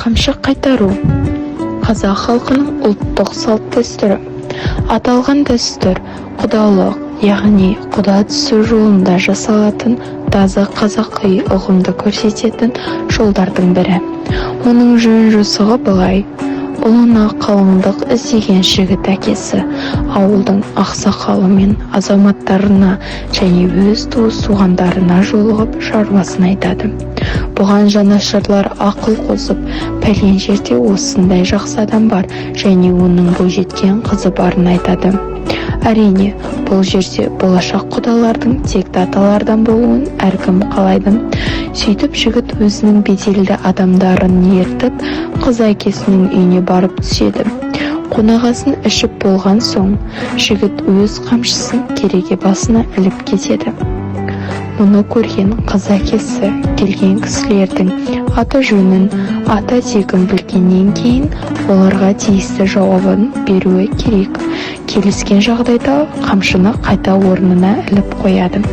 Қамшы қайтару – қазақ халқының ұлттық салт-дәстүрі. Аталған дәстүр құдалық, яғни құда түсу жолында жасалатын таза қазақи ұғымды көрсететін жолдардың бірі. Мұның жөн-жосығы былай: ұлына қалыңдық іздеген жігіт әкесі ауылдың ақсақалы мен азаматтарына және өз туыс-туғандарына жолығып, шаруасын айтады. Бұған жанашырлар ақыл қосып, пәлен жерде осындай жақсы адам бар және оның бойжеткен қызы барын айтады. Әрине, бұл жерде болашақ құдалардың текті аталардан болуын әркім қалайды. Сөйтіп, жігіт өзінің беделді адамдарын ертіп, қыз әкесінің үйіне барып түседі. Қонақасын ішіп болған соң, жігіт өз қамшысын кереге басына іліп кетеді. Мұны көрген қыз әкесі келген кісілердің аты-жөнін, ата-тегін білгеннен кейін, оларға тиісті жауабын беруі керек. Келіскен жағдайда қамшыны қайта орнына іліп қояды.